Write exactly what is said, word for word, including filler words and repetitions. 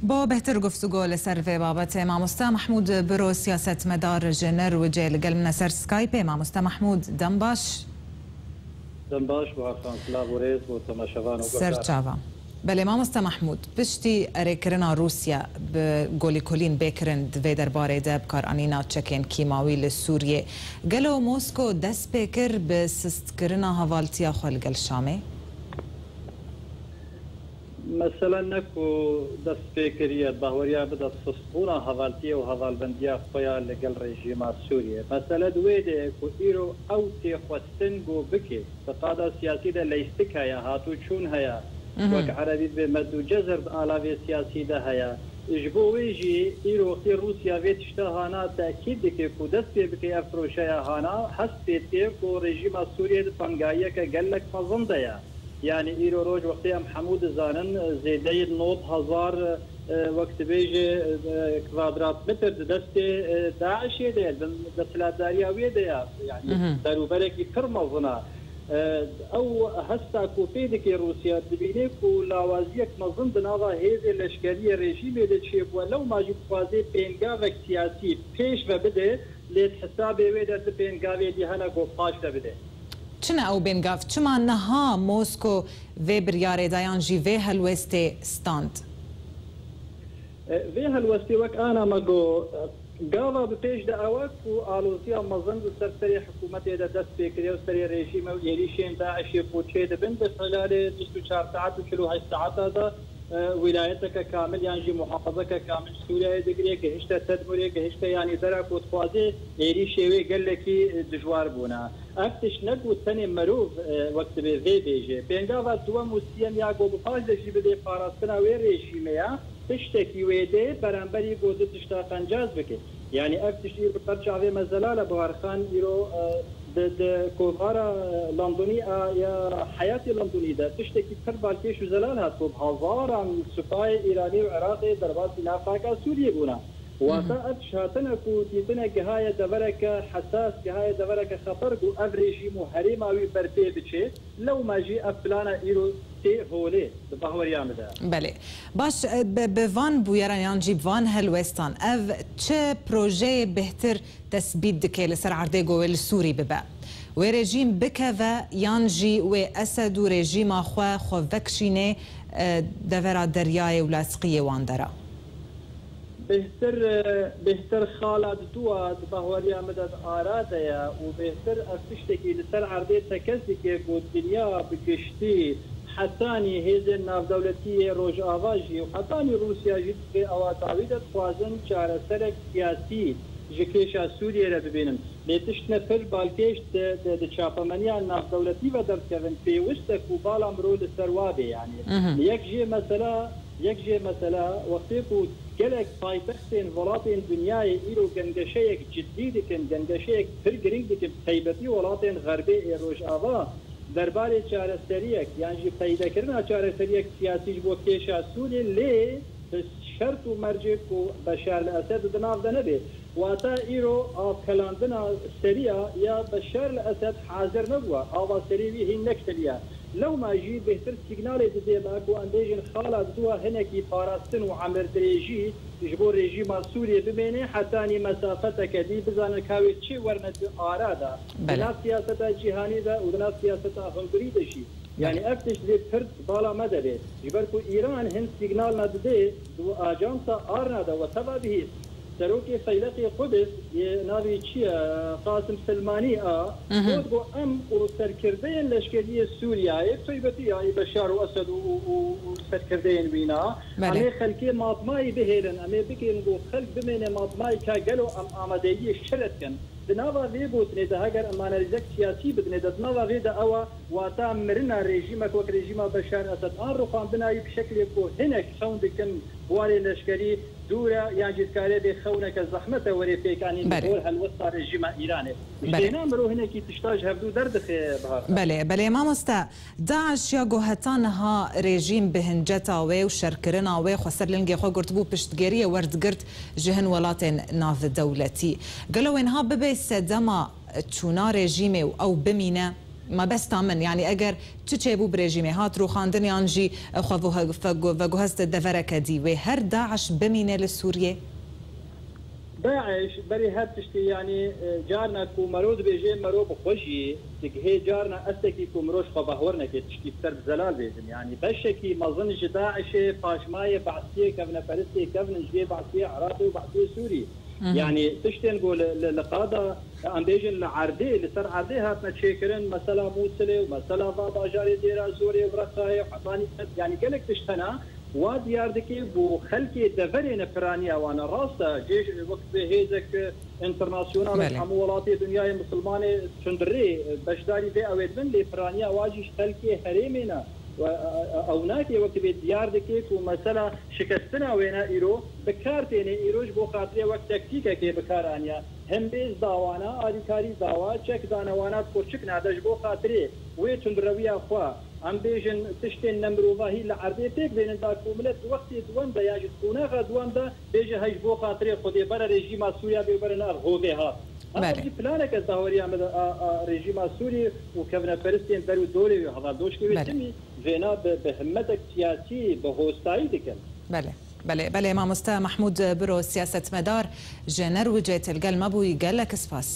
Bo bêhtir guftûgo li ser vê babetê, mamoste Mehmûd Biro, siyasetmedar ji Nirwicê, li gel min e ser Skypeê. Mamoste Mehmûd, dem baş. Dem baş, Bahar Xan, silav û rêz bo temaşevan û guhdaran. Ser çava. Belê, mamoste Mehmûd, piştî erêkirina Rûsya bi golîkolîn bê kirin di vê derbarê de, bikaranîna çekên kîmawî li Sûriyê, gelo Mosko dest pê kir bi sistkirina hevaltiya xwe li gel Şamê? Mesele ne ku dest pê kiriye, bahweriya bide sistbûna hevaltiyê û hevalbendiya xwe ya li gel rejîma Sûriyê. Mesele di wê de ye ku îro ew tê xwestin ku bike. Di qada siyasî de leystik heye, hatûçûn heye. Mhm. Wek erebî dibê med û cezir di alavê siyasî de heye. Ji bo wê jî îro wextê Rûsya vê tişta hana tekîd dike ku dest pê bike ev projeya hana, hest pê dike ku rejîma Sûriyê di tengayiyeke gelek mezin de ye. Yanî îro roj wextê em hemû dizanin, zêdeyî nod hezar, e, wek dibêje, e, kvadratmetr di destê, e, DAIŞê de ye, di desthilatdariya wê de ye. Yanî Mhm. berûberekî pir mezin e. E, ew hesta ku pê dike Rûsya, dibîne ku lawaziyek mezin di nava hêzê leşkerî yê rejîmê de çêbûye, lewma jî dixwaze pêngavek siyasî pêş ve bide, lê di hesabê wê de du pêngavê dî hene ku paş de bide. Çi ne ew pêngav? Çima niha Mosko vê biryarê da yan jî vê helwestê stand? E, vê helwestê wek ana me got, e, gava bi pêş de ew e ku aloziya mezin li ser serê hikûmetê de dest pê kiriye û serê rejîmê û êrîşên DAIŞê ku çêdibin di xelalê bîst û çar saet û çil û heşt saeta de, e, wîlayeteke kamil yan jî muhafazeke kamil Sûriyeyê digire, gihişte Tedmurê, gihişte yanî dera ku dixwaze êrîşê wê gelekî, e, dijwar bûne. Ev tişt ne ku tenê mirov, e, wek dibê vê bêje. Pêngava duwem û siyem ya ku bi paş de jî bidê parastina wê rejîmê ya, tiştekî wê dê beramberî ku du tişta qencaz bike. Yanî ev tişt îro ser çavê me zelal e, Bahar Xan, îro, e, di, di kovara, e, Londonî a ya heyatê Londonî de tiştekî pir balkêş û zelal hat ku bi hezaran supayê Îranî û Iraqê derbasî navxaka Sûriyê bûne. Wata Mhm. ev tişt hatine ku dîtine gihaye devereke hesas, gihaye devereke xeter ku ev rejîm û herêma wî berpê biçe. Lewma jî ev plana îro tê holê, di bahweriya min de. Belê. Baş, e, bi, bi van bûyeran yan jî bi van helwestan, ev çi projeyê bêhtir tesbît dike li ser erdê ku wê li Sûrî bibe? Wê rejîm bikeve yan jî wê Esed û rejîma xwe xwe vekişîne, e, devera deryayê û lasiqiyê wan dera? Bêhtir, e, bêhtir xala diduwa di bahweriya min de di ara de ye û bêhtir ev tiştekî li ser erdê tekez dike ku dinya bi giştî, hetanî hêzên navdewletî yê Rojava jî û hetanî Rûsya jî di vê awayî de dixwazin çareserek siyasî ji kêşa Sûriyê re bibînin. Lê tiştine pir balkêş di, di, di çapemeniya navdewletî ve derdikevin, pêwist e ku bala mirov li ser wa bê. Yanî Mhm. yek jê mesela, yek jê mesela, wextê ku gelek paytextên welatên dinyayê îro gengeşeyek cidî dikin, gengeşeyek pir girîng dikin, taybetî welatên Xerbê ê Rojava, derbarê çareseriyek, yan jî peydekirina çareseriyek siyasî ji bo kêşa Sûriyê, lê bi şert û mercê ku Beşar el Esed di nav de nebe. Wata îro avkelandina seriya ya Beşar el Esed hazir nebûye, ava serê wî hîn nekişeliye. Lewma jî bêhtir sîgnalê didê me ku em bêjin xala diduwa hinekî parastin û emirdirêjî ji bo rejîma Sûriyê bimêne, hetanî mesafeteke dî bizanin ka wê çi werne di ara de. Di Belê. nav siyaseta cîhanî de û di nav siyaseta hundirî de jî. Yanî Belê. ev tişt lê pir bala me de bê. Ji ber ku Îran hin sîgnalna didê, di ajansa arna de we teva bihîst. Serokê Feyleqê Qudis, yê navê çi ye, Qasim Silmanî a, Mhm. got ku em û serkirdeyên leşkeriyê Sûriyeyê, taybetî yanî Beşar û Esed û, û, û, û serkirdeyên wîna, Belê. em ê xelkê matmayî bihêlin, em ê bikin ku xelk bimêne matmayî ka gelo em amadeyiyê şer dikin. Di nava vê gotinê de heger em analîzek siyasî bidinê de, di nava vê de ew e, wata mirina rejîmek wek rejîma Beşar Esed an rûxandina wî bi şeklê ku hinek xewn dikin warê leşkerî dûr e, yan jî dikare bê xewneke zehmet e were pêkanîn Belê. li gor helwesta rejîma Îranê. Ji Belê. têna mirov hinekî tişta ji hevdû derdixe, Bahar. Belê, belê mamoste. DAIŞ ya ku heta niha rejîm bi hinceta wê û şerkirina wê xwe ser lingê xwe girtibû, piştgiriyê werdigirt ji hin welatên navdewletî. Gelo wê niha bibe sedema çûna rejîmê û ew bimîne? Mabesta min, yanî eger çi çêbû bi rejîmê, hat rûxandin yan jî xwe veguhest devereke dî, wê her DAIŞ bimîne li Sûriyê? DAIŞ berî her tiştî, yanî, e, carna ku mero dibêje, mero bi xwe jî digihê, carna estekî ku mirov ji xwe bahwer neke, tiştî bi ser bi zelal bêjin. Yanî beşekî mezin ji DAIŞê paşmayê Be'siyê, kevneperistê kevn in ji vê Be'siyê Iraqê û Be'siyê Sûrî. Yanî tiştên ku li, li, li qada, em bêjin li erdê, li ser erdê hatine çêkirin, mesela Mûsilê û mesela va bajarê Dêra Zorê û Reqayê û hetanî, yanî gelek tişt hene, wa diyar dike bo xelkê deverê ne piraniya wan e. Rast e, cê wek bi hêzek internasyonal, belê, hemû welatê dinyayê misilmanê tundrê beşdarî vê ew ê dibin, lê piraniya wa jî ji xelkê herêmê ne. Ew nake wek divê diyar dike ku mesela şikestina wêne îro bi kar têne, îro ji bo xatirê wek tektîkekê bi kar aniya. Him bêz dawana, alîkarî dawa, çek dane wana, kurçik nade ji bo xatirê wê tundrewiya xwe. Em bêjin tiştên nemirovahî li erdê pêk bênin da ku milet di wextê di wem de yan jî di qonaxa di wem de bêje hey ji bo xatirê Xwedê bere rejîma Sûriya bê bere nav hovê hat. Ha, belê, ev jî planeke dahweriya me de a, a rejîma Sûrî û kevneperistên der û dorê wê hevaldoşkê wê, belê, timî vêna bi, bi himmetek siyasî, bi hostayî dikin. Belê, belê, belê, mamoste Mehmûd Biro, siyasetmedar ji Nerwicê, til gel me bûyî, gelek spas.